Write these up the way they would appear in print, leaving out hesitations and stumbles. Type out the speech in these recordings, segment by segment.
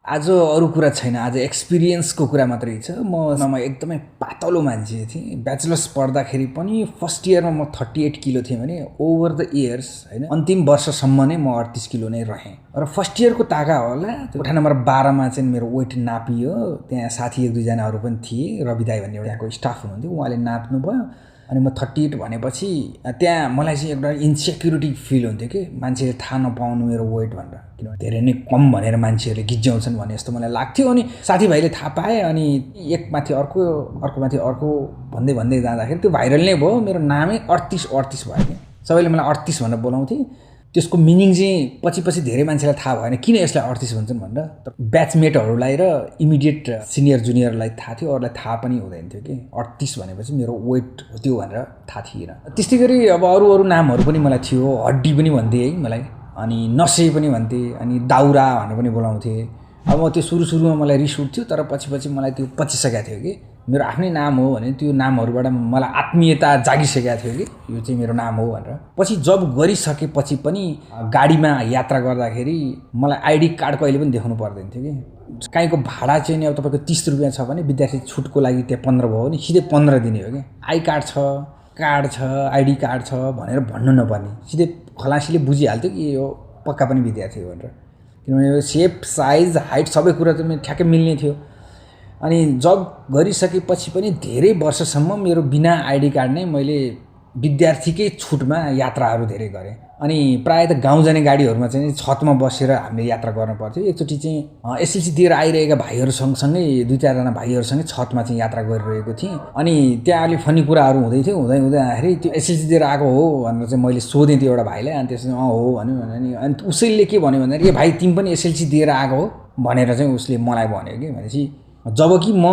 आज अरू कुरा छैन, आज एक्सपिरियन्सको कुरा मात्रै छ। म एकदमै पातलो मान्छे थिएँ। ब्याचलर्स पढ्दाखेरि पनि फर्स्ट इयरमा म 38 किलो थिएँ भने ओभर द इयर्स होइन अन्तिम वर्षसम्म नै म 38 किलो नै रहेँ। र फर्स्ट इयरको ताका होला कोठा नम्बर 12मा चाहिँ मेरो वेट नापियो। त्यहाँ साथी एक दुईजनाहरू पनि थिए, रवि दाई भन्ने एउटाको स्टाफ हुनुहुन्थ्यो, उहाँले नाप्नु भयो। अनि म 38 भनेपछि त्यहाँ मलाई चाहिँ एउटा इन्सेक्युरिटी फिल हुन्थ्यो कि मान्छेले थाहा नपाउनु मेरो वेट भनेर, किनभने धेरै नै कम भनेर मान्छेहरूले गिज्याउँछन् भने जस्तो मलाई लाग्थ्यो। अनि साथीभाइले थाहा पाए अनि एकमाथि अर्को अर्कोमाथि अर्को भन्दै भन्दै जाँदाखेरि त्यो भाइरल नै भयो। मेरो नामै 38 भयो कि सबैले मलाई 38 भनेर बोलाउँथे। त्यसको मिनिङ चाहिँ पछि धेरै मान्छेलाई थाहा भएन किन यसलाई 38 भन्छन् भनेर। तर ब्याचमेटहरूलाई र इमिडिएट सिनियर जुनियरलाई थाहा थियो, अरूलाई थाहा पनि हुँदैन थियो कि 38 भनेपछि मेरो वेट हो त्यो भनेर थाहा थिएन। त्यस्तै गरी अब अरू नामहरू पनि मलाई थियो। हड्डी पनि भन्थे है मलाई, अनि नसे पनि भन्थे, अनि दाउरा भनेर पनि बोलाउँथे। अब म त्यो सुरुमा मलाई रिस उठ्थ्यो, तर पछि मलाई त्यो पचिसकेको थियो कि मेरो आफ्नै नाम हो भने त्यो नामहरूबाट मलाई आत्मीयता जागिसकेको थियो कि यो चाहिँ मेरो नाम हो भनेर। पछि जब गरिसकेपछि पनि गाडीमा यात्रा गर्दाखेरि मलाई आइडी कार्ड कहिले पनि देखाउनु पर्दैन थियो कि। काहीँको भाडा चाहिँ नि अब तपाईँको 30 रुपियाँ छ भने विद्यार्थी छुटको लागि त्यहाँ 15 भयो भने सिधै 15 दिने हो कि। आई कार्ड छ, कार्ड छ, आइडी कार्ड छ भनेर भन्नु नपर्ने, सिधै खलासीले बुझिहाल्थ्यो कि यो पक्का पनि विद्यार्थी हो भनेर। किनभने यो सेप, साइज, हाइट सबै कुरा त ठ्याक्कै मिल्ने थियो। अनि जब गरिसकेपछि पनि धेरै वर्षसम्म मेरो बिना आइडी कार्ड नै मैले विद्यार्थीकै छुटमा यात्राहरू धेरै गरेँ। अनि प्रायः त गाउँ जाने गाडीहरूमा चाहिँ छतमा बसेर हामीले यात्रा गर्नु पर्थ्यो। एकचोटि चाहिँ एसएलसी दिएर आइरहेका भाइहरू सँगसँगै 2-4जना भाइहरूसँगै छतमा चाहिँ यात्रा गरिरहेको थिएँ। अनि त्यहाँ अलिक फनी कुराहरू हुँदै थियो। हुँदै आखेरि त्यो एसएलसी दिएर आएको हो भनेर चाहिँ मैले सोधेँ त्यो एउटा भाइलाई। अनि त्यसपछि हो भन्यो भने अनि उसैले के भन्यो भन्दाखेरि भाइ तिमी पनि एसएलसी दिएर आएको हो भनेर चाहिँ उसले मलाई भन्यो कि। भनेपछि जबकि म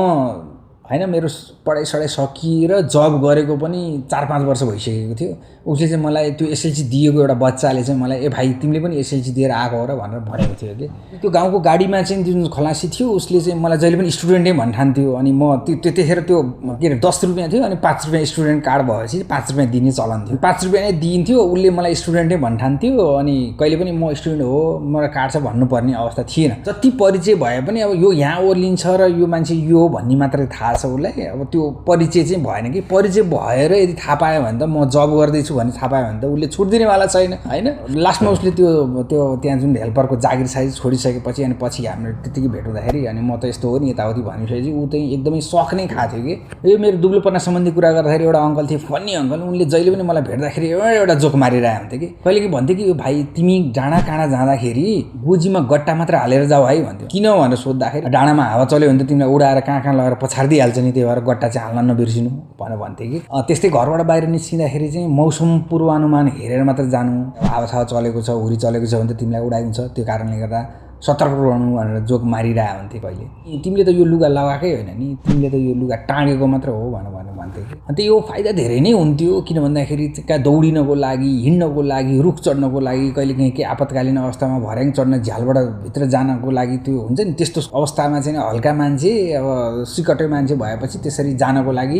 होइन मेरो पढाइ सकिएर जब गरेको पनि 4-5 वर्ष भइसकेको थियो, उसले चाहिँ मलाई त्यो एसएलसी दिएको एउटा बच्चाले चाहिँ मलाई ए भाइ तिमीले पनि एसएलसी दिएर आएको हो र भनेर भनेको थियो कि। त्यो गाउँको गाडीमा चाहिँ जुन खलासी थियो उसले चाहिँ मलाई जहिले पनि स्टुडेन्टै भन्ठान्थ्यो। अनि म त्यतिखेर त्यो के अरे 10 रुपियाँ थियो, अनि 5 रुपियाँ स्टुडेन्ट कार्ड भएपछि 5 रुपियाँ दिने चलन थियो। 5 रुपियाँ नै दिन्थ्यो, उसले मलाई स्टुडेन्टै भन्ठान्थ्यो। अनि कहिले पनि म स्टुडेन्ट हो मलाई कार्ड छ भन्नुपर्ने अवस्था थिएन। जति परिचय भए पनि अब यो यहाँ ओर्लिन्छ र यो मान्छे यो भन्ने मात्रै थाहा छ उसलाई। अब त्यो परिचय चाहिँ भएन कि। परिचय भएर यदि थाहा पायो भने त म जब गर्दैछु भन्ने थाहा पायो भने त उसले छुट दिनेवाला छैन होइन। लास्टमा उसले त्यो त्यहाँ जुन हेल्परको जागिर साइज छोडिसकेपछि अनि पछि हाम्रो त्यतिकै भेट हुँदाखेरि अनि म त यस्तो हो नि यताउति भनिसकेपछि ऊ चाहिँ एकदमै सक नै खाएको थियो कि। यो मेरो दुब्लोपना सम्बन्धी कुरा गर्दाखेरि एउटा अङ्कल थिए, फन्नी अङ्कल। उनले जहिले पनि मलाई भेट्दाखेरि एउटा जोक मारिरहेको हुन्थ्यो कि। कहिले कि भन्थ्यो कि भाइ तिमी डाँडा काँडा जाँदाखेरि गोजीमा गट्टा मात्र हालेर जाऊ है भन्थ्यो। किन भनेर सोद्धाखेरि डाँडामा हावा चल्यो भने त तिमीलाई उडाएर कहाँ लगेर पछार्दिहाल्छ नि, त्यही भएर गट्टा चाहिँ हाल्न नबिर्सिनु भनेर भन्थे कि। त्यस्तै घरबाट बाहिर निस्किँदाखेरि चाहिँ मौसम पूर्वानुमान हेरेर मात्र जानु। हावा चलेको छ, हुरी चलेको छ भने त तिमीलाई उडाइन्छ, त्यो कारणले गर्दा सतर्क रहनु भनेर जोक मारिरहेको हुन्थे कहिले। तिमीले त यो लुगा लगाएकै होइन नि, तिमीले त यो लुगा टाँगेको मात्र हो भनेर भन्थे कि। अन्त यो फाइदा धेरै नै हुन्थ्यो, किन भन्दाखेरि कहाँ दौडिनको लागि, हिँड्नको लागि, रुख चढ्नको लागि, कहिले काहीँ के आपतकालीन अवस्थामा भर्याङ चढ्न झ्यालबाट भित्र जानको लागि त्यो हुन्छ नि। त्यस्तो अवस्थामा चाहिँ हल्का मान्छे अब सिकटै मान्छे भएपछि त्यसरी जानको लागि,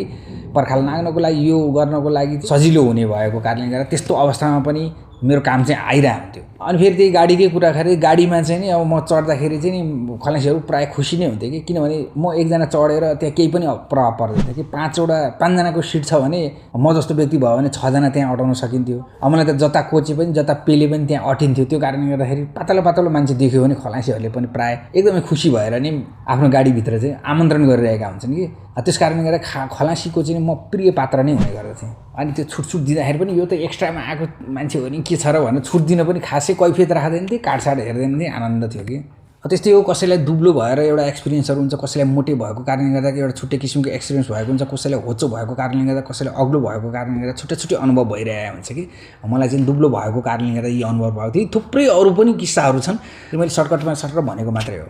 पर्खाल नाग्नको लागि, यो गर्नको लागि सजिलो हुने भएको कारणले गर्दा त्यस्तो अवस्थामा पनि मेरो काम चाहिँ आइरहेको हुन्थ्यो। अनि फेरि त्यही गाडीकै कुरा गर्दै गाडीमा चाहिँ नि अब म चढ्दाखेरि चाहिँ नि खलासीहरू प्रायः खुसी नै हुन्थे कि। किनभने म एकजना चढेर त्यहाँ केही पनि प्रभाव पर्दैन थियो कि। 5जनाको सिट छ भने म जस्तो व्यक्ति भयो भने 6जना त्यहाँ अटाउन सकिन्थ्यो। अब मलाई त जता कोचे पनि जता पेले पनि त्यहाँ अटिन्थ्यो। त्यो कारणले गर्दाखेरि पातलो मान्छे देख्यो भने खलासीहरूले पनि प्रायः एकदमै खुसी भएर नि आफ्नो गाडीभित्र चाहिँ आमन्त्रण गरिरहेका हुन्छन् कि। त्यस कारणले गर्दा खलासीको चाहिँ म प्रिय पात्र नै हुने गर्दथेँ। अनि त्यो छुट दिँदाखेरि पनि यो त एक्स्ट्रामा आएको मान्छे हो नि के छ र भनेर छुट दिन पनि खासै कैफियत राख्दैन थिएँ, कार्डसार्ड हेर्दैन थिएँ, आनन्द थियो कि। त्यस्तै हो, कसैलाई दुब्लो भएर एउटा एक्सपिरियन्सहरू हुन्छ, कसैलाई मोटे भएको कारणले गर्दा एउटा छुट्टै किसिमको एक्सपिरियन्स भएको हुन्छ, कसैलाई होचो भएको कारणले गर्दा, कसैलाई अग्लो भएको कारणले गर्दा छुट्टै अनुभव भइरहेको हुन्छ कि। मलाई चाहिँ दुब्लो भएको कारणले गर्दा यी अनुभव भएको थियो। थुप्रै अरू पनि किस्साहरू छन्, त्यो मैले सर्टकटमा भनेको मात्रै हो।